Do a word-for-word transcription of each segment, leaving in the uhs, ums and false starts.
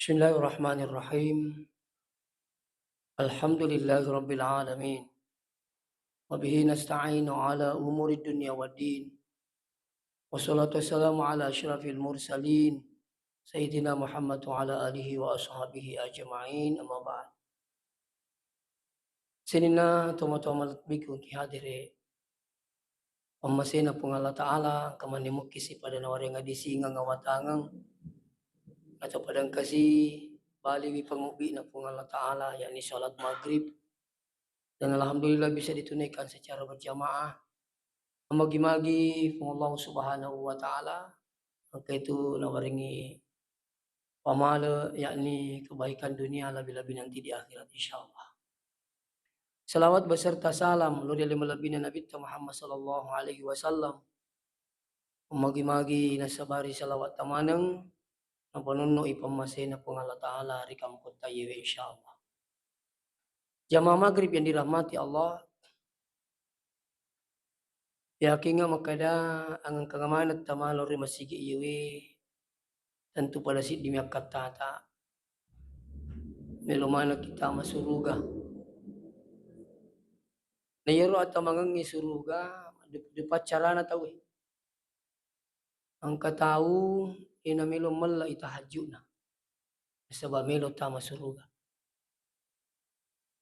Bismillahirrahmanirrahim. Alhamdulillahi rabbil alamin. Wa bihi nasta'inu ala umuri dunya waddin. Wassalatu wassalamu ala asyrafil mursalin, Sayyidina Muhammad wa ala alihi wa ashabihi ajma'in, amma ba'd. Sininna tomatoa malebbiku engki hadere, pammasena Puang Allah Ta'ala, engka manne mukki sipada nawarenga disingeng awatangeng, atau pada engkasi baliwi pangobbi'na Puang Allah Ta'ala, yakni salat maghrib. Dan alhamdulillah bisa ditunaikan secara berjamaah. Magi-magi Puang Allah Subhanahu wa Ta'ala, engka itu nawarengi pamale, yakni kebaikan dunia, lebih-lebih nanti di akhirat, insyaallah. Salawat beserta salam lo ri ale malebbina Nabitta Muhammad sallallahu alaihi wasallam. Magi-magi nasabari salawat tamaneng, napanonno i pammasena Puang Allah Ta'ala ri kampung tayyewe, insyaallah. Jamaah maghrib yang dirahmati Allah, yakinga makkeda angengka maneng tama lao ri masigi iyewe, tentu pada siddimi akkattata. Melo maneng kita masuruga. Na iyaro atamangengngi suruga, du-, dupa carana tauwe. Engka tau, ina melo mella i tahajju'na. Nasaba melo tama suruga.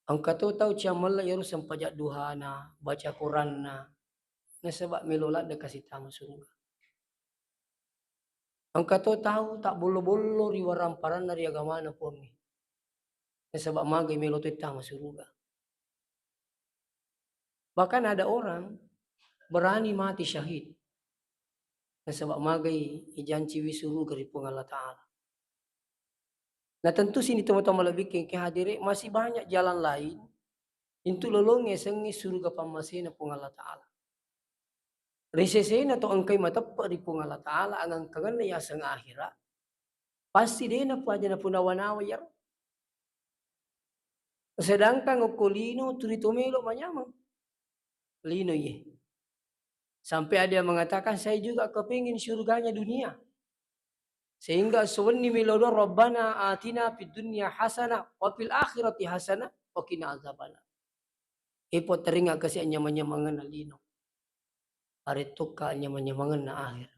Engka to tau ciammella iyaro sempajang duhana, baca Quranna, nasaba melo ladde kasi tama suruga. Engka to tau tabbollo-bollo ri waramparanna ri agamana Puangnge, nasaba magai melo to tama suruga. Bahkan ada orang berani mati syahid, nasaba magai ijanciwi suruga ri Puang Allah Ta'ala. Na tentu sini teman-teman lebih ke hadire, masih banyak jalan lain untuk lolongi sengi suruga pammasena Puang Allah Ta'ala. Ri sesena to engkai mateppe ri Puang Allah Ta'ala, angangkangenna yaseng akhirat, pasti dena puaja napunawa-nawa iyaro. Sedangkan okko lino turi to melo manyameng. Lino iye. Sampai ada yang mengatakan, "Saya juga kepingin surganya dunia." Sehingga sewenni melo doa, "Rabbana atina fid dunya hasanah wa fil akhirati hasanah wa qina azabannar." Ipo teringa kasi anyamang-nyamangenna lino. Arettokka anyamang-nyamangenna akhir.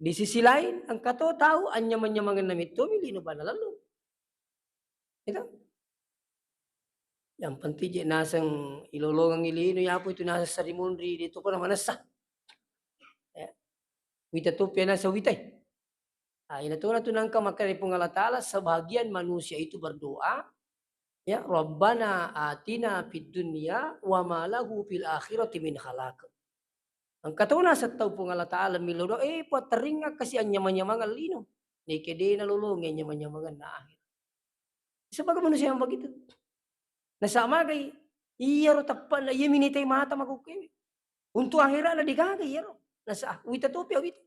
Di sisi lain, engka to tau anyamang-nyamangenna mettomi lino bana lalu. Itu. Yang penting je naseng ilolongang lino, yapo itu naseng sarimunri, dia tu pernah manessa. Ya. Wita topi naseng witai. Ah, ina tu, na tu nangka makkeda Puang Allah Ta'ala, sebahagian manusia itu berdoa, ya, "Rabbana atina fid dunya wa ma lahu fil akhirati min khalaq." Engka tona settau Puang Allah Ta'ala milo doa, eh, pateringa kasi anyamang-nyamang lino. Neke dena lolongi anyamang-nyamangenna akhir. Sebagai manusia yang begitu. Nasa magai, iyaro teppe'na, iya minitai mata makukewe. Untuk akhirat na degaga iyaro. Nasa, ah, wita topi awita.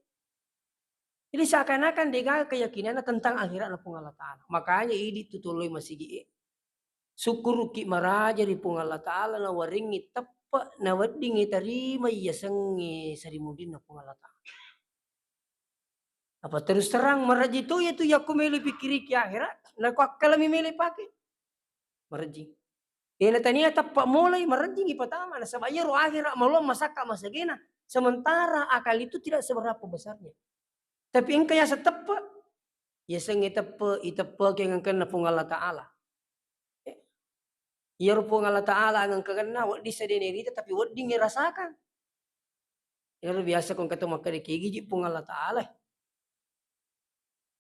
Jadi seakan-akan degaga keyakinanna tentang akhirat na Puang Allah Ta'ala. Makanya idi tu toloi masigi e. Sukkuruki maraja ri Puang Allah Ta'ala nawaringi teppe, naweddingi tarima iyasengnge sarimunrinna Puang Allah Ta'ala. Apa terus terang, marejji to iya tu yakko melo pikkiriki akhirat, nako akkalami melo pake. Marejji. Eh, na tania tappa molai, marejjingi patama, nasaba iyaro akhirat maloang masakka masagena, sementara akal itu tidak seberapa besarnya. Tapi engka yaseng teppe, yasengnge teppe, iteppeki angengkanna Puang Allah Ta'ala. Eh, iyaro Puang Allah Ta'ala angengkanna wedding sedena irita, tapi wedding irasakang. Iyaro biasa ko engka to makkeda, "Kegiji Puang Allah Ta'ala."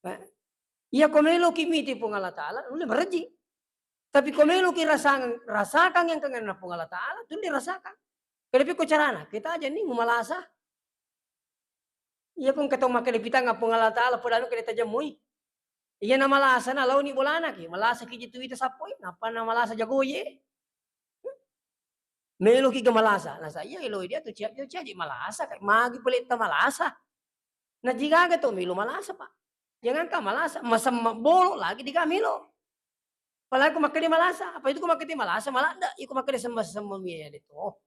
Eh, iya ko meloki miti Puang Allah Ta'ala, nulle marejji. Tapi ko meloki rasang-, rasakang angengkanna Puang Allah Ta'ala, tulle rasakang. Kedepi ko carana, kita aja ni mumalasa. Iya ko engka to makkeda pitang Puang Allah Ta'ala, padahal engka tajemmui. Iya na malasa na laoni bolana ki, malasa ki jitu ita sappoi, nappa na malasa jagoye. Meloki ga malasa, nasa iya elo dia tu cia-, cia-, caji malasa, kai magi peletta malasa. Na jigaga to melo malasa, Pak. Jangankan malasa, masemma bolo lagi diga melo. Apalagi ko makkeda malasa, apa itu ko makkeda malasa, maladda, iko makkeda semma-semma mi ya de to.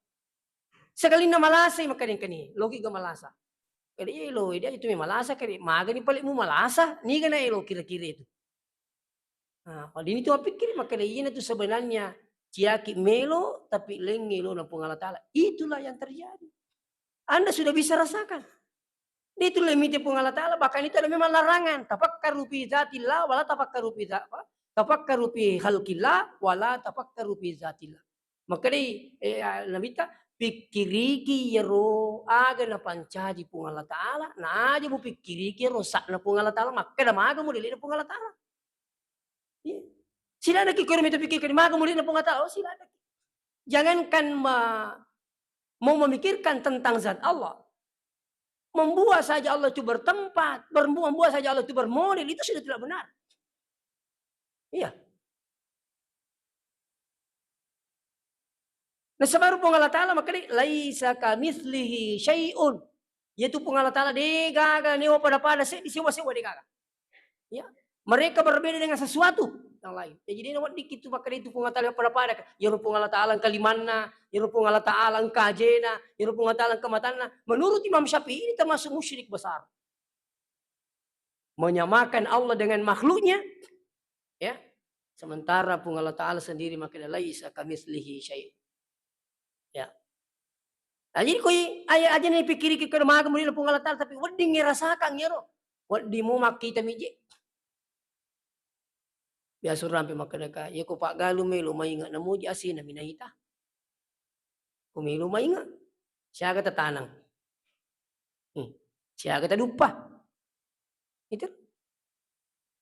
Sekalinna malasai makkeda engkani, loki ga malasa. Makkeda, "Elo, dia itu memang malasa kali, magani pale mu malasa, niga na elo kira-kira itu." Nah, pada ini tu mapikkiri, makkeda, "Iyana tu sebenarnya ciaki melo, tapi laing elona Puang Allah Ta'ala." Itulah yang terjadi. Anda sudah bisa rasakan. Dia itu lemite Puang Allah Ta'ala, bahkan itu ada memang larangan. "Tafakkaru fi dzatillah, wala tafakkaru fi dza-, apa? Tafakkaru fi khalqillah, wala tafakkaru fi dzatillah." Makkedai, eh, ah, Nabitta, "Pikkiriki iyaro aga napancaji Puang Allah Ta'ala, na aja mupikkiriki iyaro sa'na Puang Allah Ta'ala, makkeda maga mudelle'na Puang Allah Ta'ala." Iya. Siladaki koro mita pikkiriki maga mudelle'na Puang Allah Ta'ala, oh, siladaki. Jangankan ma-, mau memikirkan tentang zat Allah, membuat saja Allah itu bertempat, bermu-, membuat saja Allah itu bermodel, itu sudah tidak benar. Iya. Nasaba ro Puang Allah Ta'ala makkeda, "Laisa kamitslihi syai'un." Iyatu Puang Allah Ta'ala de gaga newa pada-pada, seddi sewa-sewa de gaga. Ya. Mereka berbeda dengan sesuatu yang lain. Jadi de naweddikki tu makkeda itu Puang Allah Ta'ala pada-pada. Iyaro Puang Allah Ta'ala engka limanna, iyaro Puang Allah Ta'ala engka ajena, iyaro Puang Allah Ta'ala engka matanna. Menurut Imam Syafi'i ini termasuk musyrik besar. Menyamakan Allah dengan makhluknya, ya. Sementara Puang Allah Ta'ala sendiri makkeda, "Laisa kamitslihi syai'." Ya. Nah, jadi koi aya aja nih pikiriki kena maga mulia Puang Allah Ta'ala, tapi wedding ngerasakang iyaro. Wedding mu makkita miji. Biasa rampe makkeda ka, "Iya ko paggalu melo mainga namuji asina minaita." Ko melo mainga, siaga tatanang. Hmm. Siaga taduppa. Itu.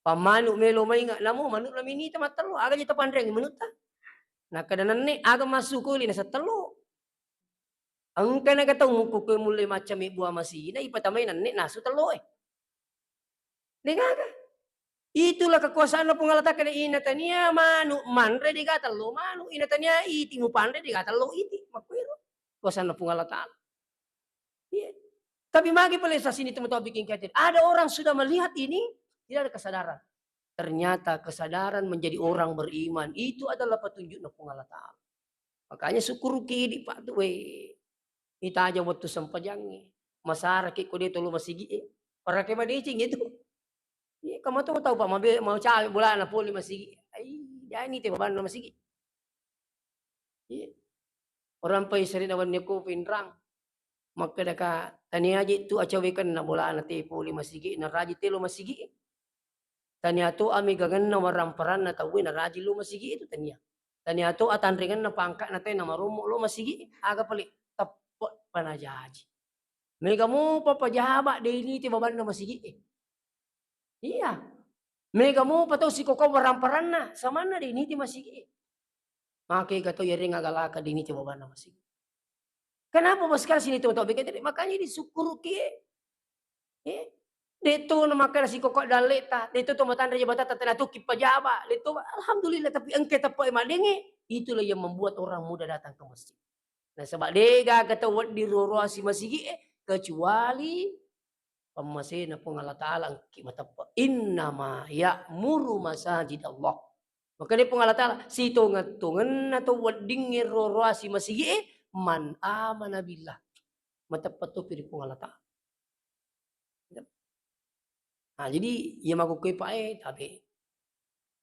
Pammanu melo mainga, namo manu na minita mattello, aga je tapanreang manutta. Nakkeda nenne, aga massu kuli nasattello. Engka naga tau mukku kue mulle macca mebbua masina, ipatamai nenne nasu tello e. Degaga. Itulah kekuasaanna Puang Allah Ta'ala, ina tania manu manre dega tello manu, ina tania iti mupanre dega tello iti. Makkuero. Kekuasaanna Puang Allah Ta'ala. Iya. Tapi magi pale sasini teman-teman bikin khawatir. Ada orang sudah melihat ini, tidak ada kesadaran. Ternyata kesadaran menjadi orang beriman itu adalah petunjukna Puang Allah Ta'ala. Makanya syukuruki idi, Pak, tu, we. Itaja wettu sempajangnge. Masaraki ko de tolo masigi e. Parake madeceng itu. Iya, kamu tahu, tahu, Pak, mabe-, mau cawe bolana poli masigi. Ai, jani te babanna masigi. Iya. Orang pai serina wenni ko pinrang. Makkedaka, tania je tu acawekenna bolana te poli masigi, naraji telo masigi. Tania to amegangenna waramparanna tauwe naraji lo masigi itu tania. Tania to atanrengenna pangka'na tauwe namarommo lo masigi, aga pale teppe panajaji. Mega mopa pajaba de nite babanna masigi e. Iya. Mega mopa tau sikoko waramparanna, samanna de nite masigi e. Makega tau yareng agalaka de nite babanna masigi. Kenapa bos sekali sini teman-teman bikin tadi? Makanya disukkuruki e. Eh, de to na makkeda sikoko dalleta, de to to matanre jabatatta tena to ki pajaba, de to, alhamdulillah, tapi engka teppe madenge, itulah yang membuat orang mudah datang ke masjid. Nasaba de gaga tau wedding roroasi masigi e, kecuali pammasena Puang Allah Ta'ala engki mateppe. Innama ya'muru masajid Allah. Makanya Puang Allah Ta'ala, sitongeng-tongenna tau weddingnge roroasi masigi e, man amana billah. Mateppe topi ri Puang Allah Ta'ala. Nah, jadi iya makkukue, Pak, e, tabe.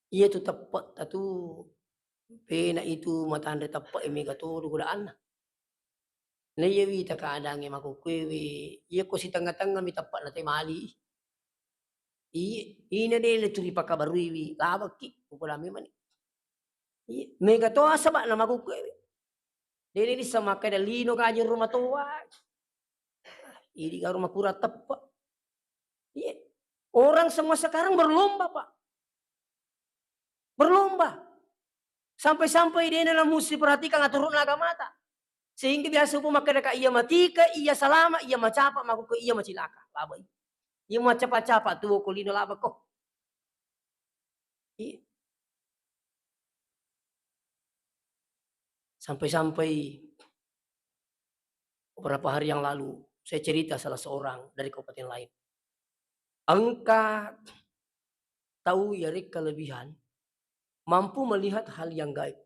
Iya tu teppe tatu pena itu matanre teppe e mega todo godaanna. Na iya wita keadaangnge makkukue we, iya ko sitengnga-tengnga mi teppe na te mali. Iya, ina de le tu ripakabaruiwi, labekki, upoda memang. Iya, mega to asaba na makkukue we. De ni sama kada lino kaji rumah tua. Idi garu makura teppe. Iya. Orang semua sekarang berlomba, Pak. Berlomba. Sampai-sampai dena na musti perhatikan aturan agamata. Sehingga biasa upo makkeda ka iya matika, iya salama, iya macapa, makkukue iya macilaka. Labai. Iya macapa-capa tuo ko lino labako. Iya. Sampai-sampai beberapa hari yang lalu, saya cerita salah seorang dari kabupaten lain. Engka tau yareng kelebihan, mampu melihat hal yang gaib.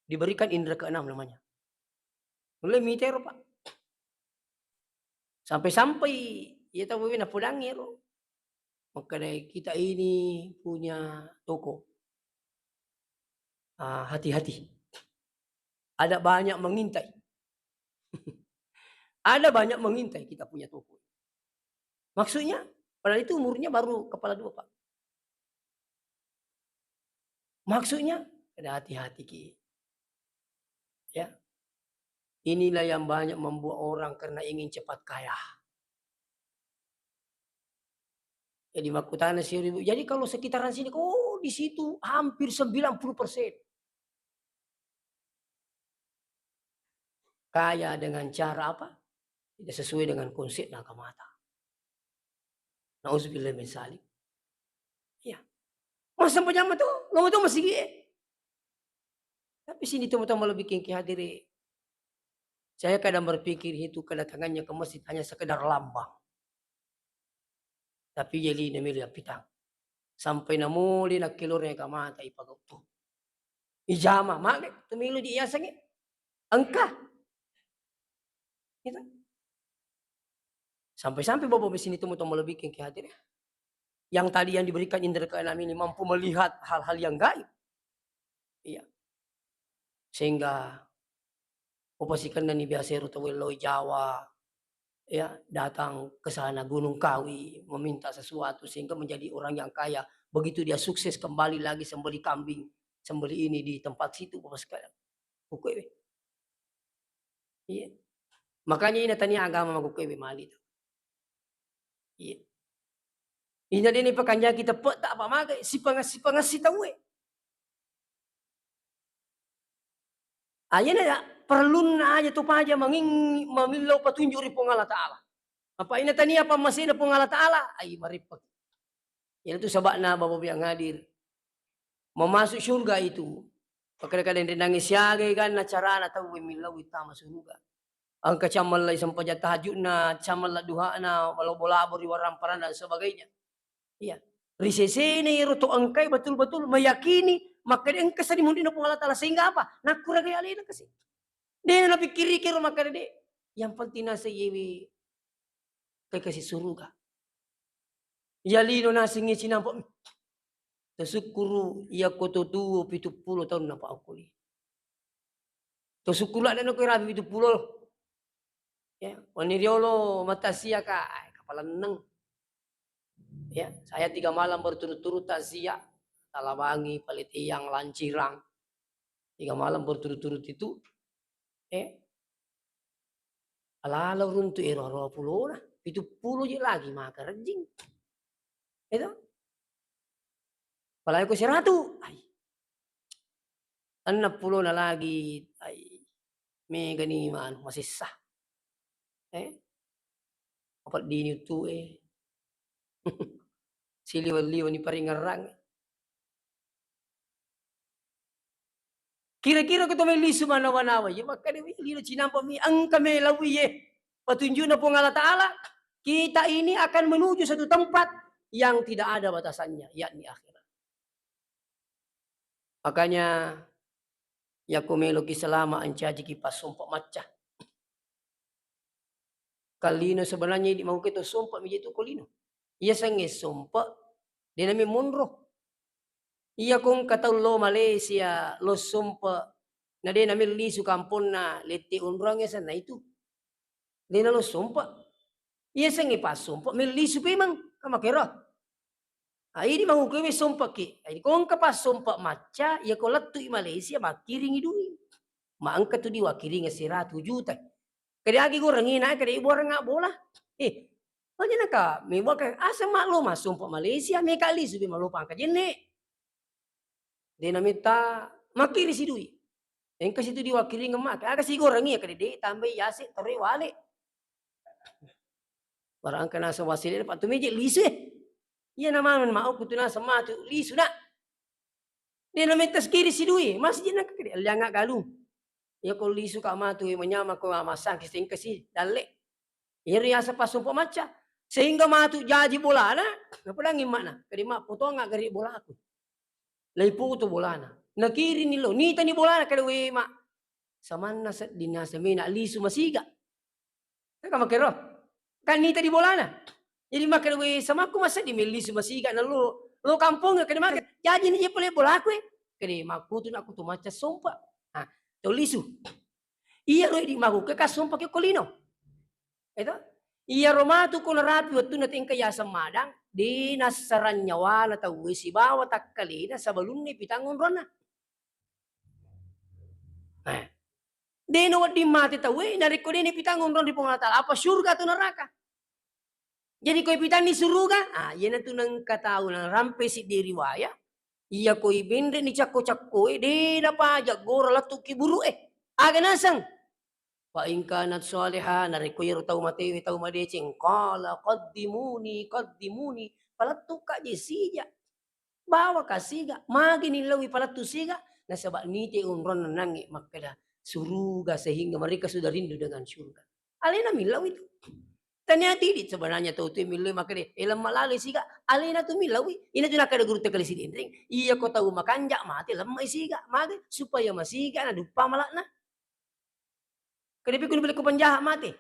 Diberikan indera keenam namanya. Mulai mitero, Pak. Sampai-sampai iya tau wewe napodangngi ero. Makkedai, "Kita ini punya toko. Ah, hati-hati. Ada banyak mengintai." Ada banyak mengintai kita punya toko. Maksudnya, padahal itu umurnya baru kepala dua, Pak. Maksudnya, ada hati-hati ki. Ya. Inilah yang banyak membuat orang karena ingin cepat kaya. Jadi makkutana si ibu, "Jadi kalau sekitaran sini," oh, di situ hampir sembilan puluh persen kaya dengan cara apa? Tidak sesuai dengan konsep dan agamata. Nauzubillah min zalik. Iya. Masa pajama tu, lo tu masigi e. Tapi sini teman-teman lebih kengki hadiri. Saya kadang berpikir itu kedatangannya ke masjid hanya sekedar lambang. Tapi jadi namili appitang. Sampai namoli nakkeloreng agamata ipagau tu. Ijama, mage tu melo diiasangi. Engka. Gitu. Sampai-sampai Bapak di sini teman-teman lebih kengki hadiri. Yang tadi yang diberikan indra keenam ini mampu melihat hal-hal yang gaib. Iya. Sehingga upasikenna ni biasa ero tau lao Jawa, ya, datang ke sana Gunung Kawi meminta sesuatu sehingga menjadi orang yang kaya. Begitu dia sukses kembali lagi sembeli kambing, sembeli ini di tempat situ, Bapak sekalian. Kukuewe. Iya. Makanya ina tania agama makukuewe mali tu. Iya. Ina deni pakanjaki teppetta apa mage sipanga-, sipangassi tauwe. Ayana ya, perlunna aja tu paja manging-, mamillau patunjuk ri Puang Allah Ta'ala. Apa ina tania pammasena Puang Allah Ta'ala, ai marippaki. Iyanatu saba'na Bapak yang hadir. Mau masuk surga itu, pakkada-kada enrenangnge siaga eganna carana tauwe millau tama suruga. Engka cammella sempajang tahajudna, cammella duhana, malabo-labo ri waramparanna dan sebagainya. Iya. Ri sesena ero to engkai betul-betul meyakini makkeda engka sadi munrinna Puang Allah Ta'ala sehingga apa? Nakkuragai alena kasi. De napikkiriki ero makkeda de. Yang penting naseng iyewe kai kasi suruga. Iya lino nasengngi cinampa, "Tasukkuru iyako to tuo pitu pulo taunna pa okko lino. Tasukkuru ladde nako irapi pitu pulo." Ya, wenni riolo mata sia ka, ai, kapalenneng. Ya, saya tiga malam berturut-turut takziah, Talabangi, Paletiang, Lancirang. Tiga malam berturut-turut itu, eh, alala uruntu ero aruwa pulona, pitu pulo je lagi maka rejjing. Itu. Apalagi ko seratu, ai. Enneng pulona lagi, ai. Megani manu masessa. Eh? Mapeddini uttue. Siliweng-liwenni paringerrang. Kira-kira ko to mai lisu manawa-nawa, ye makkeda wi lino cinampa mi engka melauwi ye patunjukna Puang Allah Ta'ala, kita ini akan menuju satu tempat yang tidak ada batasannya, yakni akhirat. Makanya, yakko meloki selama, ancajiki passompa macca. Kallino sebenarnya idi mauke to sompa mi je tu ko lino. Iya sengnge sompa, de nami monro. Iya ko engka tau lo Malaysia, lo sompa, na de nami lisu kamponna, lette onrang ya senna itu. De nalo sompa. Iya sengnge passompa, mellisu pemang, ka makero. Ah, idi maukewe sompaki. Ai, ko engka passompa macca, iya ko lettu i Malaysia, makkiringi dui. Ma engka tu diwakkiringi seratu juta. Kede agi gorengi na, kede ibuareng bola. Eh, aja naka, mebuat ka, asa mak lo massompa Malaysia, meka lisu be malopa angka jenne. De nametta makkiri si dui. Engka situ diwakkiringeng maka, aga sigorengi ya, kede de tambai yase, terus wale. Barang engka naseng wasile, Pak, tu meje lisu, eh. Iya namanu mau kutu naseng matu lisu, nak. De nametta skiri si dui, masih jennaka kede, lianga galung. Iya ko lisu ka matu, eh, manyama ko masang kisi engka si dalle. Iyaro yaseng passompa macca. Sehingga matu jaji bolana, napedangngi makna. Kede mak potongak gari bolaku. Laipoto bolana. Nakirinni lo, nitani bolana, kede we mak. Samanna sedding naseng mena lisu masiga. Tega makero. Kan nita di bolana. Jadi makkeda, "We, samakku masa di mellisu masiga na lo, lo kampong, kede maka jaji ni je pole bolaku, eh." Kede makkutu nak kutu macca sompa. Ah, to lisu. Iya ro di maku ke kasompa ke kolino. Itu. Iya ro matu ko narapi wettunna tengka yaseng madang, di nassarang nyawana tauwe sibawa takkalena sabalunni pitang onronna. Eh. Dena wedding mate tauwe, narekko dena pitang onrong ri Puang Allah Taala, apa surga atau neraka? Jadi ko ipitanni suruga, ah, iyanatu nengka tau narampe siddi riwaya, iya ko ibenre ni cakko-cakkoe, de napaja gora lettu kiburu e. Aga naseng? Fa in kanat shalihah, narekko iyaro tau matewe tau madeceng, qala qaddimuni, qaddimuni, palettukka je sija. Bawaka siga, magi nillauwi palettu siga, nasaba nite onronna nangnge makkeda suruga sehingga mereka sudah rindu dengan surga. Alena millauwi tu. Tania tidi sebenarnya tau tu millauwi makkeda, eh, lemma lalo siga, alena tu millauwi. Ina tu nakkeda guru tekali sidenreng, iya ko tau makanja mate lemma siga, magi supaya masiga naduppa malakna. Kede pikku ni pale ko penjahat mate.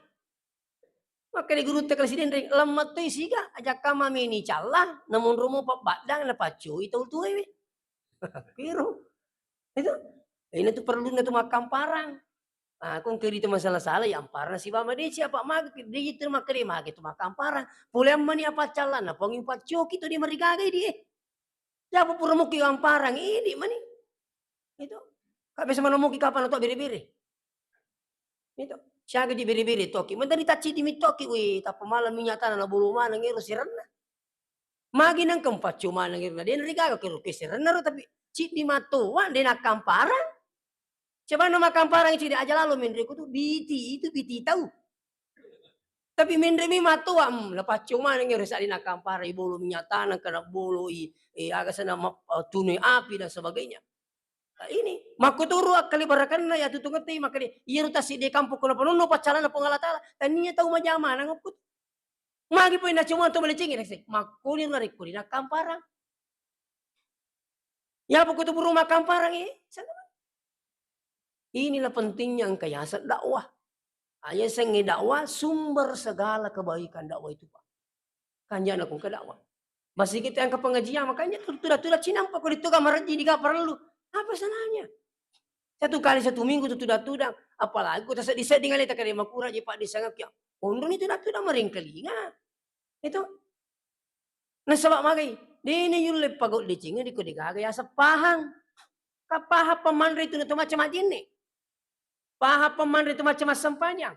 Makkeda gurutta kala sidenreng, lemma toi siga, ajakka mameni calla, namonro mo pabbaddang, napaccoi tau tuae we. Kiro. Itu. Ina tu perlunna tu makkamparang. Ah, ko engka ritu masalah-salah, ya amparna siba madeceng, apa magi, de itu makkeda magi tu makkamparang. Pole ammani apa calla, napongi paccoki tu de marigaga di, eh. Siapa pura muki amparang, idi mani. Itu. Ka biasa manomuki kapang to bere-bere. Itu. Siaga ji bere-bere toki. Mentari tacci di mitoki, wih, tappa malam minyak tanah na bulu maneng ero sirenna. Magi nang kempaccu maneng ero na den rigaga kero ke sirenna ro, tapi ciddi matoa de nakkamparang. Coba na makkamparang ciddi aja lalo menre ku tu biti, itu biti tau. Tapi menre mi matoa, hmm, lapaccio maneng ero sadi nakkamparang i bolo minyak tanah, kena bolo i, eh, aga sana ma-, eh, tunui api dan sebagainya. Nah, ini makkuturu akkalibarakenna ya tutungette makkeda, iyaro tassiddi kampung ko napanonno paccalana Puang Allah Taala, tania tau majamanang okku. Magi poi nacomang to malecengi rese, makkoni narekko ri nakkamparang. Ya pokok tu buru makkamparang, eh, sana. Inilah pentingnya engka yaseng dakwah. Ayasengnge dakwah sumber segala kebaikan dakwah itu, Pak. Kanjana ko engka dakwah. Masigi tu engka pengajian, makanya tu tuda-tuda cinampa ko ditoga marejji diga parellu. Apa salahnya? Satu kali satu minggu tu tuda-tuda, apalagi ko taseddi-seddi ngale takade makura je Pak disangak ya. Onroni tuda-tuda maringkalinga. Itu. Nasaba magai, dena yulle pagoddecinga diko degaga yaseng pahang. Ka pahang pamanre tu nato macam majenne. Pahang pamanre tu macam massempajang.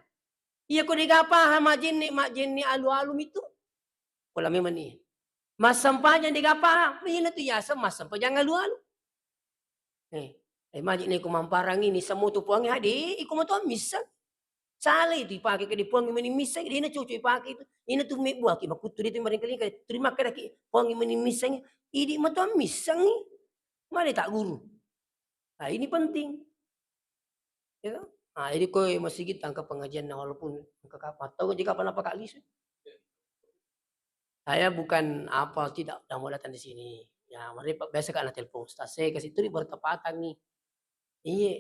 Iya ko dega pahang majenne, majenne alu-alu mitu. Pola memang ni. Massempajang dega pahang, iyana tu yaseng massempajang alu-alu. Eh, eh, maji ni ko mamparang ini semua tu puang hadi, iko matu misseng. Sala itu ipake ke di puang meni misseng, dena cocok ipake itu. Ina tu mebbuaki makuttu dia tu maringkalinga, terima kasih ki puang meni misseng, idi matu misseng. Mane tak guru. Nah, ini penting. Ya toh? Ah, jadi koe masigi tangka pengajian, nah, walaupun engka ka-, mattau ji kapang napaka lisu. Saya bukan apa, tidak, tidak mau datang di sini. Ya, mereka biasa kan telepon, "Ustaz, saya ke situ di bertepatan nih." Iye.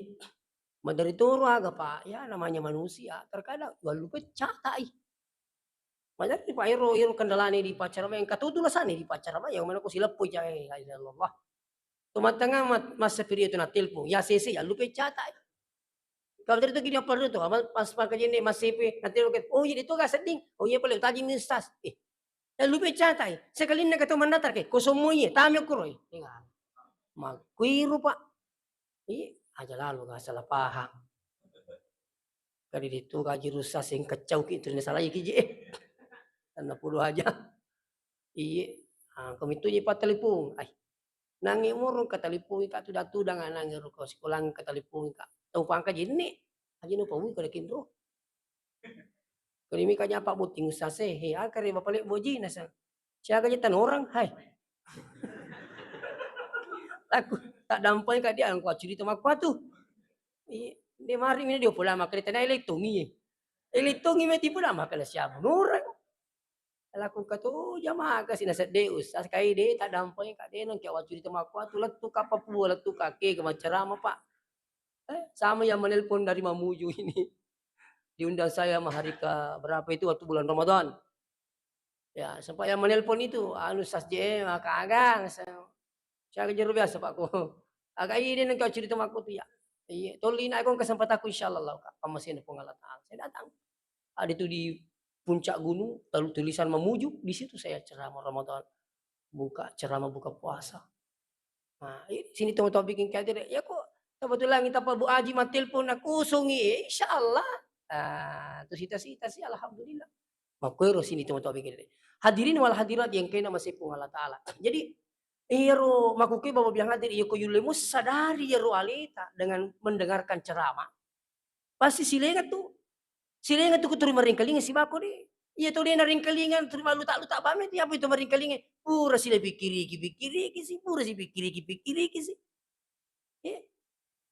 Madari toro aga, Pak. Ya, namanya manusia. Terkadang, "Wah, lupa catat, ih." Majarri, Pak, ero, ero kendalane di pacaran, engka tu tulisane di pacaran, yang mana ko sileppo jae, la ilaha illallah. Tumattengnga ma-, massapiri tu nattelpon, ya sese, ya lupa catat. Kau tadi tu gini apa tu, apa pas pakai jenis masih pe, nanti lo, "Oh iya, itu gak sedih." "Oh iya, boleh tadi Ustaz." Eh, ya lupa catat. Sekali nak kata mana tak, eh, kosong mo iya, tami aku roy. Makuiru, Pak. Iya, aja lalu nggak salah paham. Kadi ditu gaji rusak sing kacau ki tu, salah iki je, eh. Tanah puluh aja. Iye. Ah, komitu je pattelepong. Ai. Nange moro engka talepongi ka tudang-tudang, nange ro ko sikolang engka talepongi ka. Tau pangka jenne. Aja no paui kada kinro. Kadi mi ka nyapa botting usase. He, angka re bapale boji nasa. Siaga je tanorang, hai. Aku tak dampai ka dia angko acuri tau makkuatu. Iye, de mari mina dio pola makkeda tania elettongi. Elettongi meti pola makkeda siaga norang. Laku engka to jamaah kasi nasedde usas kai de taddampeng ka de nengke wacuri tau makkuatu lettu ka Papua, lettu ka ke ke maccarama, Pak. Eh, sama yang menelpon dari Mamuju ini. diundang saya mah hari ke berapa itu, waktu bulan Ramadan. Ya, sempat yang menelpon itu, anu, Ustaz J M, maka agang, saya, saya kejar biasa, Pak, ko. Agak ini nengkau cerita makku tu, ya. Iya, tolina aku kesempatan aku, insya Allah, Kak. Pamasin Puang Allah Ta'ala. Saya datang. Ada itu di puncak gunung, lalu tulisan memuju, di situ saya ceramah Ramadan. Buka ceramah buka puasa. Nah, i-, sini tau-tau bikin kaget, ya kok kebetulan kita Pak Bu Aji mattelpon, aku usungi, insya Allah. Ah, tu sita-sita sih, alhamdulillah. Makkuero sini tau-tau bikin. Hadirin wal hadirat yang kena masih Puang Allah Ta'ala. Jadi, iyaro makuke bawa biang hadir, iya ko yulle mussa dari iyaro aleta dengan mendengarkan ceramah. Pasti silenga tu. Silenga tu kuturi maringkalinga sibako de. Iya to de naringkalinga turi maluta-luta bame tu, apa itu maringkalinga? Pura sila pikiriki, pikiriki si, pura si pikiriki, pikiriki si. Eh,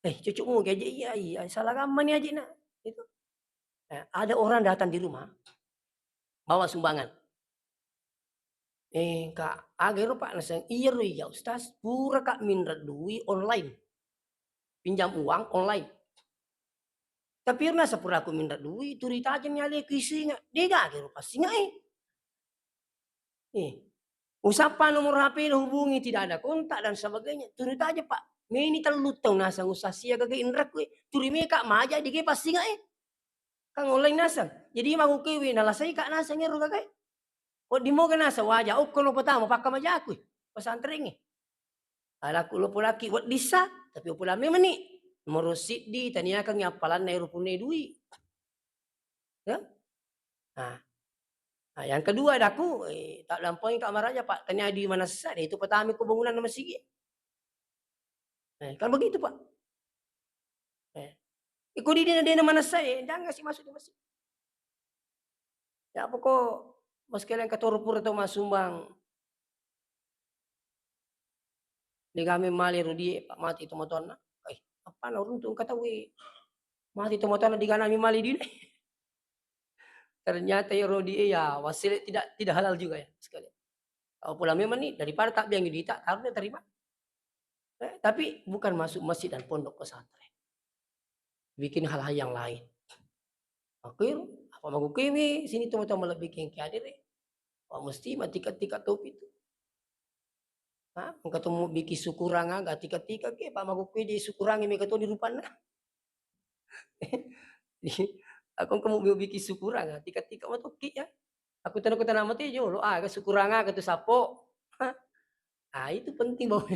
eh, cocok mu gaji iya, iya, salah kamma ni aja nak. Itu. Eh, ada orang datang di rumah, bawa sumbangan. Eh, Kak, aga ero, Pak? Naseng, "Iyaro iya, Ustaz, pura, Kak, minreng dui online. Pinjam uang online. Tapi ero naseng pura aku minreng dui, turi tajeng ni aleku isinga. Dega aga ero passinga, eh." Eh, usappa nomor H P na, hubungi, tidak ada kontak dan sebagainya. Turi tajeng, Pak. Meni tellu tau naseng, Ustaz, sia gaga inrekku, eh. Turi meka maja dega passinga, eh. Kan online naseng. Jadi magukewi nalasai, Kak, naseng ero gaga, eh. Wedding moga naseng waja, okko lo pertama pakkamajaku, eh, pesantrengnge. Alaku lo polaki weddissa, tapi upulame meni. Nomor siddi taniakangngi appalanna ero punna dui. Ya? Nah. Nah, yang kedua daku, eh, tak dampingi Kak maraja, Pak. Tania di mana sesat, itu pertama ku bangunan masigi. Eh, kan begitu, Pak. Eh. Iko di dena, dena manessa, eh, jangan sih masuk di masjid. Ya, pokok, mas kalian katoro pura tau masumbang. Digame male rudie, Pak, mati tomatoanna. Eh, apa na uruntu engka tau, eh, mati tomatoanna diganami male dina. Ternyata ya rudie ya, wasile tidak, tidak halal juga ya, sekalian. Kalau pulang memang nih, daripada tak biang duita, taruh dia terima. Eh, tapi bukan masuk masjid dan pondok pesantren. Bikin hal-hal yang lain. Makkuiro, apa magukewe, sini tomatoa malebbi kengke adere. Wa mesti matika-tika topi tu. Ha, engka to mubiki syukurang aga tika-tika ke, apa magukewe di syukurangi mega to di rupanna. Aku engka mubiki syukurang, tika-tika matokki ya. Aku tena, aku tena mate jolo, aga syukurang aga tu sapo. Ha? Ah, itu penting bahwa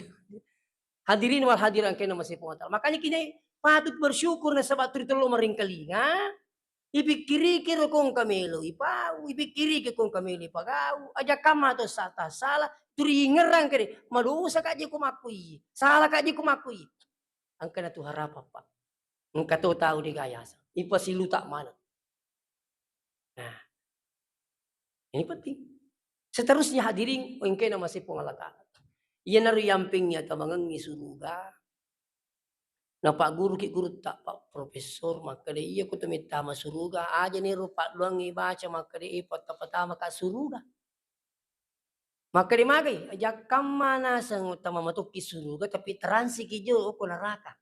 hadirin wal hadirat engkae namasei Puang Allah Ta'ala. Makanya kita patut bersyukur nasaba tuli tello maringkalinga, ipikkiriki ro ko engka melo ipau, ipikkiriki ko engka melo ipagau, aja kamma to sa-, tasala, tuli ingerang kede, madosa ka je ko makkui, sala ka je ko makkui. Engka na tu harapan, Pak. Engka to tau de gayasa. Ipasiluta maneng. Nah, ini penting. Seterusnya hadirin, engkae namasei Puang Allah Ta'ala. Iyanaro yampingngi atamangengngi suruga. Napagguruki gurutta, Pak Profesor, makkeda, "Iya ko to mettama suruga, aja nero paddoangngi baca makkeda, eh, patta-, patama ka suruga." Makkeda magai, jakkamma naseng tama matokki suruga, tapi teransiki jolo ko neraka.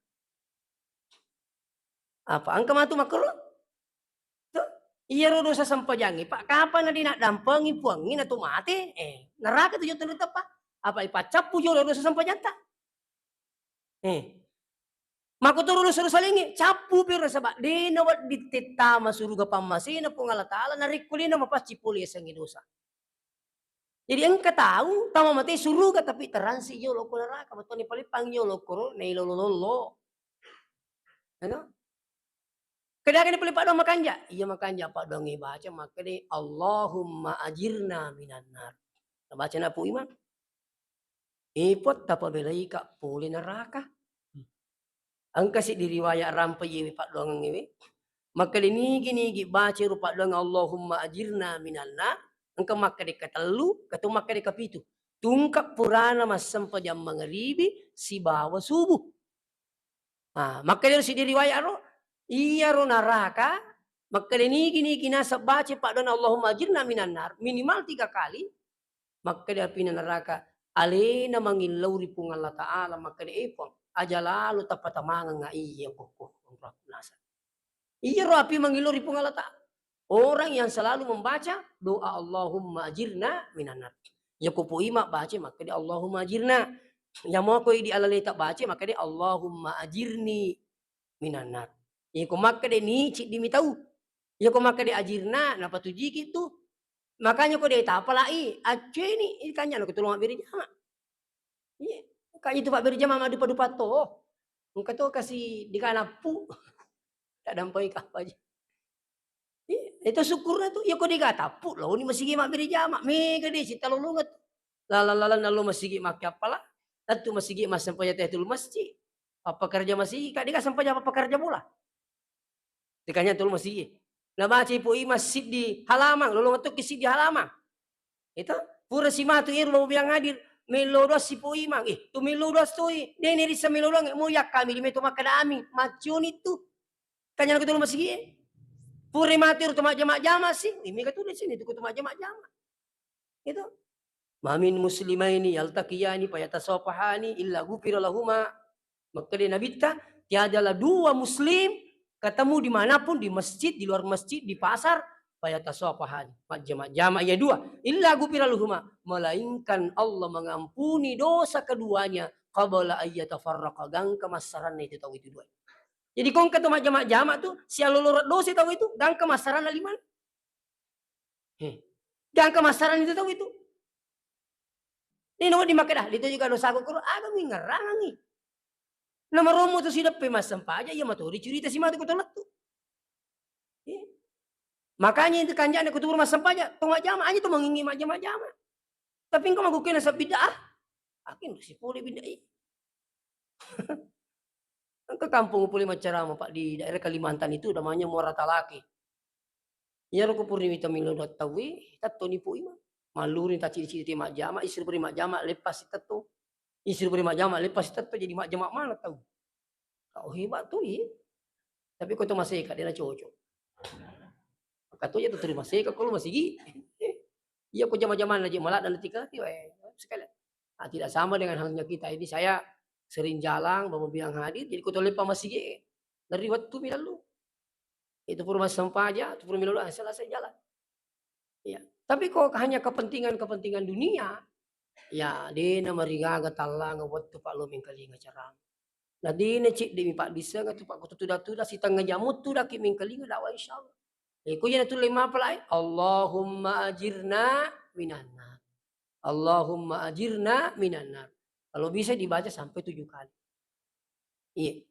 Apa engka matu makkoro? To, iyaro dosa sempajangnge, Pak, kapang na de naddampengi Puangnge na to mate, eh, neraka tu jolo tenrita, Pak. Apa ipaccappu jolo dosa sempajatta? Eh. Makkotoro dosa-dosa laingnge, cappu pero saba de nawedding tettama suruga pammasena Puang Allah Ta'ala narekko de namapaccing pole yasengnge dosa. Jadi engka tau tama mate suruga tapi teransi jolo ko neraka, bettuanna paleppang jolo koro nailolo-lolo. Anu? Kedagani pole paddoang makanja? Iya makanja paddoang ibaca makkeda, "Allahumma ajirna minan nar." Nabaca na Pu Imang. Ipot tapabelaika pole neraka. Engka siddi riwayat rampe yewe paddoangengngewe. Makkeda nigi-nigi baca ro paddoang Allahumma ajirna minan nar. Engka makkeda katellu, ketu makkeda kapitu. Tungka purana massempajang mangaribi sibawa subuh. Ah, makkeda siddi riwayat ro, iyaro naraka, makkeda nigi-nigi naseng baca paddoanna Allahumma ajirna minan nar, minimal tiga kali, makkeda apina naraka, alena mangillau ri Puang Allah Ta'ala, makkeda, "Eh, Puang, aja lalo tapatamangengnga iya, ko, ko, ko, naseng." Iyaro api mangilo ri Puang Allah Ta'ala. Orang yang selalu membaca doa Allahumma ajirna minan nar. Yako poima baca makkeda Allahumma ajirna. Yamo ko idi alaleta baca makkeda Allahumma ajirni minan nar. Yako makkeda ni ciddi mi tau. Yako makkeda ajirna napatujiki tu. Makanya ko de tapalai, accueni, ini kanjana ko tolong mabbere jama. Iya, kak itu pabbere jama madupa-dupa to. Engka to kasi dikanappu. Tak dampai kapa aja. Iya, itu syukurna tu. Iya ko dega tappu lo ni masigi mabbere jama. Mega de cita lolonget. Lalang-lalang nallo masigi makkappala. Tattu masigi massempajang tahiyatul masjid. Pappakerja masigi, kak dega sempajang pappakerja bola. Dikanya tulu masigi. Nabaca ipo ima siddi halamang, lolong tokki siddi halamang. Itu pura simatu iru lo bilang hadir, melo doa sipo imang. Eh, tu melo doa stoi. Dene risa melo doa, mo yakkami di meto makkada ami, maccioni tu. Kanya ko tulu masigi. Pura mati iru tu majjama-jama si. Ini ka tu di sini tu tu majjama-jama. Itu. Ma min muslimaini yaltaqiyani fayatasafahani illa ghufira lahuma. Makkeda Nabitta, tiadalah dua muslim ketemu dimanapun, di masjid, di luar masjid, di pasar, fayatasafahani. Majjama-jama iya dua. Illa ghufira lahuma. Melainkan Allah mengampuni dosa keduanya qabla ayyatafarraqa. Gangka massaranna itu tau itu dua. Jadi kongka tu majjama-jama tu, sialoloreng dosa tau itu, gangka massaranna lima. He. Gangka massarang itu tau itu. Ini nomor di makkeda, itu juga dosa aku kuro, aga mi ngerangangi. Nomor romo tu sideppe massempajang, iya matori curita si matu ko tolettu. He. Makanya itu kanjana kutubur massempajang, to majjama, aja to mengingi majjama-jama. Tapi engkau magukkena sabidda ah. Akin si pole bidda i. Engka kampung pole maccarama, Pak, di daerah Kalimantan itu namanya Muara Talake. Iyaro ko purani mita melo doa tauwe, tettoni po imang. Malluri tacidi-cidi te majjama, istri purani majjama, leppasi tetto. Istri purani majjama, leppasi tetto, jadi majjama mana tau. Kau hebat tu, iya. Tapi ko to maseka, de na cocok. Maka to ya tu terima seka ko lo masigi. Iya ko jama-jamanna je maladda na tika, iya, eh, sekali. Ah, tidak sama dengan halnya kita. Ini saya sering jalan, Bapak bilang hadir, jadi ko to leppa masigi, dari waktu mi lalu. Itu pura massempajang, itu pura melo doa, selesai jalan. Iya. Tapi ko hanya kepentingan-kepentingan dunia, ya, de na marigaga tallang wettu Pak lo mengkalinga ceramah. Na de na cedde mi paddisseng tu Pak, ko tuda-tuda sitengnga jamu tudaki mengkalinga dakwah, insyaallah. Eh, ko iya na tulle mapalai, Allahumma ajirna minan nar. Allahumma ajirna minan nar. Kalau bisa dibaca sampai tujuh kali. Iya.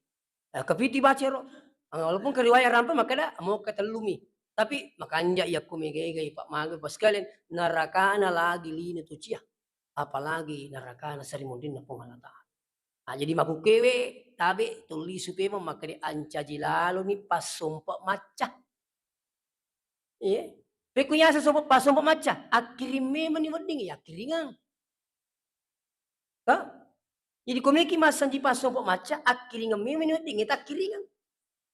Eh, kapiti baca ro. Ah, walaupun ke riwayat rampe makkeda, mau ketellumi. Tapi makanja yakko mega-ega, Pak, maga, Pak, sekalian, narakana lagi lino tu cia. Apalagi narakana seri munrinna Puang Allah Ta'ala. Ah, jadi makukkewe, tabe, tuli supaya makkeda ancaji laloni passompa macca. Iya. Pekku yaseng sompa, passompa macca, akkiring memang ni wedding, ya akkiringang. Hah? Jadi ko meki massanji passompa macca, akkiringeng memang ni wedding, takkiringeng.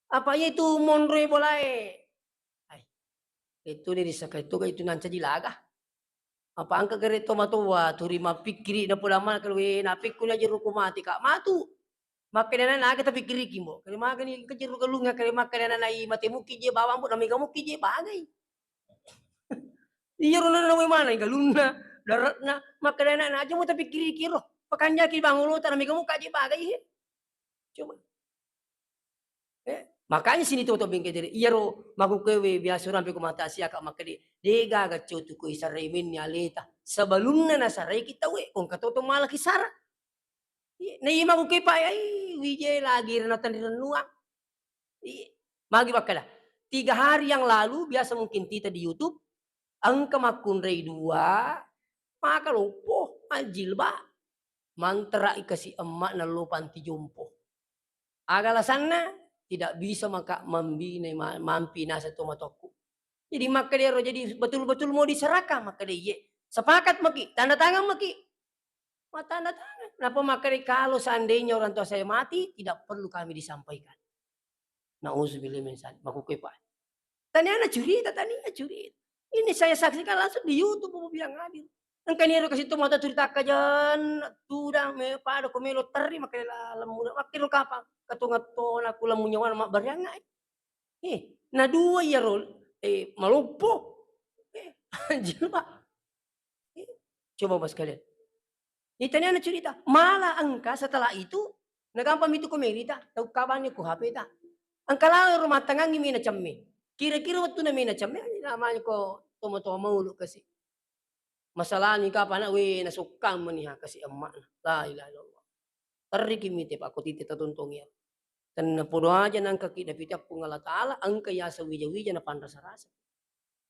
Apa iya itu monroe bolae? Ai. Itu de risaka itu ga itu nancaji laga. Apa engka gare to matoa, turi mappikkiri na pola mana kalau we na pekku na jeru ko mati ka matu. Makkeda na aga tapikkiriki mbo. Kali magani engka jeru galunga kali makkeda na nai mate mukki je bawang mbo na mega mukki je bagai. Iya ro na nawe mana galunna, daratna, makkeda na aja mo tapikkiriki ro. Pakanjaki bangolo tana mega mukka je bagai he. Coba. Eh, makanya sini toto bengke jadi iyaro makukkewe biasa rampe ko mata sia ka makkede de gaga cotu ko isarai menni aleta sebelumna nasarai kita we kong katoto mala kisara. Iya, na iya makukkewe pa ai wije lagi rena tenri rennuang. Iya, magi bakkala tiga hari yang lalu biasa mungkin tita di YouTube engka makkunrai dua maka loppo majilba. Manterai kasi emma nallo panti jompo. Aga alasanna? Tidak bisa maka mambina ma-, mampi naseng tomatoakku. Jadi makkedero, jadi betul-betul mau diserahkan, makkeda iye. Sepakat maki, tanda tangan maki. Mattanda tangan. Napa makkeda kalau seandainya orang tua saya mati, tidak perlu kami disampaikan. Nauzubillah min zalik. Makukkepa. Taniana curita, tania curita. Ini saya saksikan langsung di YouTube, Bapak bilang hadir. Engka ni ero kasi to mata curita kajan, tudang me pada ko melo terri makkeda lemmu, makkeda kapang. Katonga tona ku lemmu nyawana mabbariangnga. Eh, na dua iyaro, eh, maloppo. Eh, jilbab. Eh, coba Bapak sekalian. Itaniana cerita, malah engka setelah itu, nagampang mitu ko merita, tau kabanni ko H P ta. Engka lao rumah tangangi mena cemme. Kira-kira wettunna mena cemme, namanya ko toma-toma maulu kasi. Masalani kapang anak, we, nasokkang meni ha kasi emma'na. La ilaha illallah. Terriki mite Pak, ko tite tatontongi ya. Tenna podo aja nangka ki dapita Puang Allah Ta'ala, engka yaseng wija-wija na panrasa-rasa.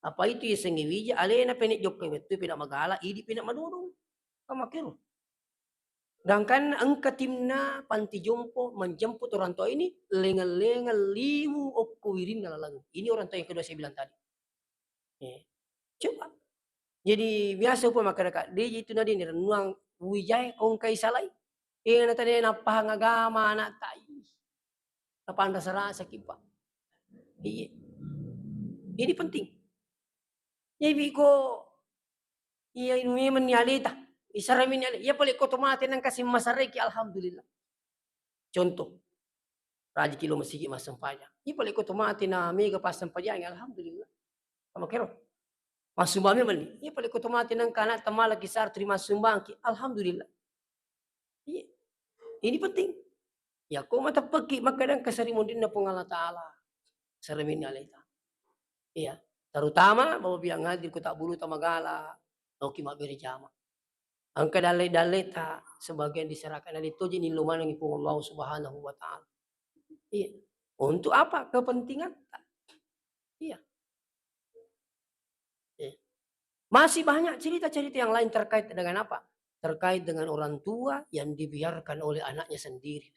Apa itu yasengnge wija, alena pene jokka wettu pina magala, idi pina madodong. Kamakiro. Sedangkan engka timna panti jompo menjemput orang tua ini, lengan-lengan liwu okko wirinna laleng. Ini orang tua yang kedua saya bilang tadi. Eh, coba. Jadi biasa upa makkeda, "Deji itu nadini rennuang wijae kongkai salai." Eh, na tadi nappahang agama anak tai. Napanrasa-rasaki, Pak. Iya. Ini penting. Jadi ko iya inu memang ni aleta, isara mini ale. Iya pale ko to mate nang kasih masareki, alhamdulillah. Contoh, rajiki lo masigi massempajang. Iya pale ko to mate na mega passempajang, alhamdulillah. Sama kero. Massumbang memang ni. Iya pale ko to mate nang kana tamala kisar terima sumbangki, alhamdulillah. Iya. Ini penting. Ya, ko mateppeki makkeda engka seri monrinna Puang Allah Ta'ala. Seri minna aleta. Iya. Terutama bawa biang hadir ko tabbulu ta magala, loki mabbere jama. Engka dalle-dalleta sebagian diserahkan ale toji nillo manengi Puang Allah Subhanahu wa Ta'ala. Iya. Untuk apa? Kepentingan. Iya. Eh. Masih banyak cerita-cerita yang lain terkait dengan apa? Terkait dengan orang tua yang dibiarkan oleh anaknya sendiri.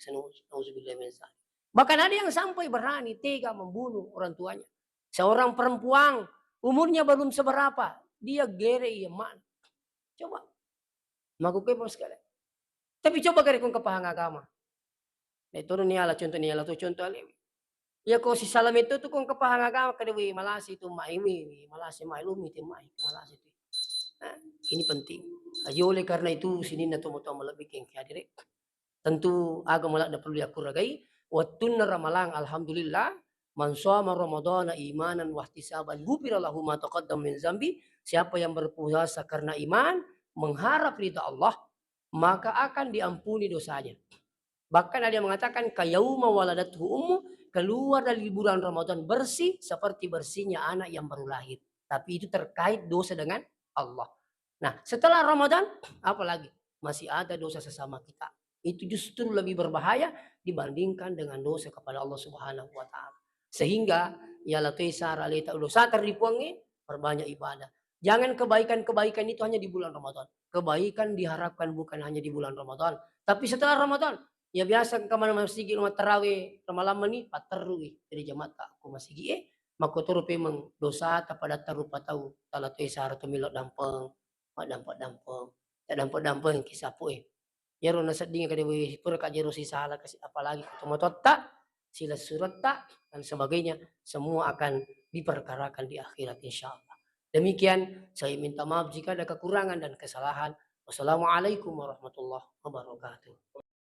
Nauzubillah min zalik. Bahkan ada yang sampai berani tega membunuh orang tuanya. Seorang perempuan umurnya belum seberapa, dia gere iya mana. Coba. Makkukue Pak sekalian. Tapi coba kare kong kepahang agama. Metoro ni ala contoh ni ala tu contoh alewi. Ya ko sisala metto tu kong kepahang agama kade wi malasi tu mai wi, wi malasi mai lumi te mai malasi tu. Nah, ini penting. Jadi oleh karena itu sininna tomo-tomo lebih keng hadire. Tentu aga maladde perlu diakkuragai, wettunna Ramalang, alhamdulillah, "Man shoma Ramadana imanan wahtisaban ghufira lahu ma taqaddama min zambi," siapa yang berpuasa karena iman, mengharap ridha Allah, maka akan diampuni dosanya. Bahkan ada yang mengatakan, "Kayauma waladathu ummu," keluar dari bulan Ramadan bersih seperti bersihnya anak yang baru lahir. Tapi itu terkait dosa dengan Allah. Nah, setelah Ramadan, apalagi? Masih ada dosa sesama kita. Itu justru lebih berbahaya dibandingkan dengan dosa kepada Allah Subhanahu wa Ta'ala. Sehingga, ya latoi sara leta dosa ri Puangnge, perbanyak ibadah. Jangan kebaikan-kebaikan itu hanya di bulan Ramadan. Kebaikan diharapkan bukan hanya di bulan Ramadan, tapi setelah Ramadan. Ya biasa engka mana masigi rumah tarawih, Ramalang mani, patterui dari jamaah ko masigi e, makkotoro pemeng dosa ta pada tarupa tau, tala toe sara to melo dampeng, maddampe-dampeng, tadampe-dampeng ki sapu e. Iyaro nasedding kade we pura ka jero sisala kasi, apalagi ko tomatoatta, silessuretta, dan sebagainya, semua akan diperkarakan di akhirat, insyaallah. Demikian, saya minta maaf jika ada kekurangan dan kesalahan. Wassalamualaikum warahmatullahi wabarakatuh.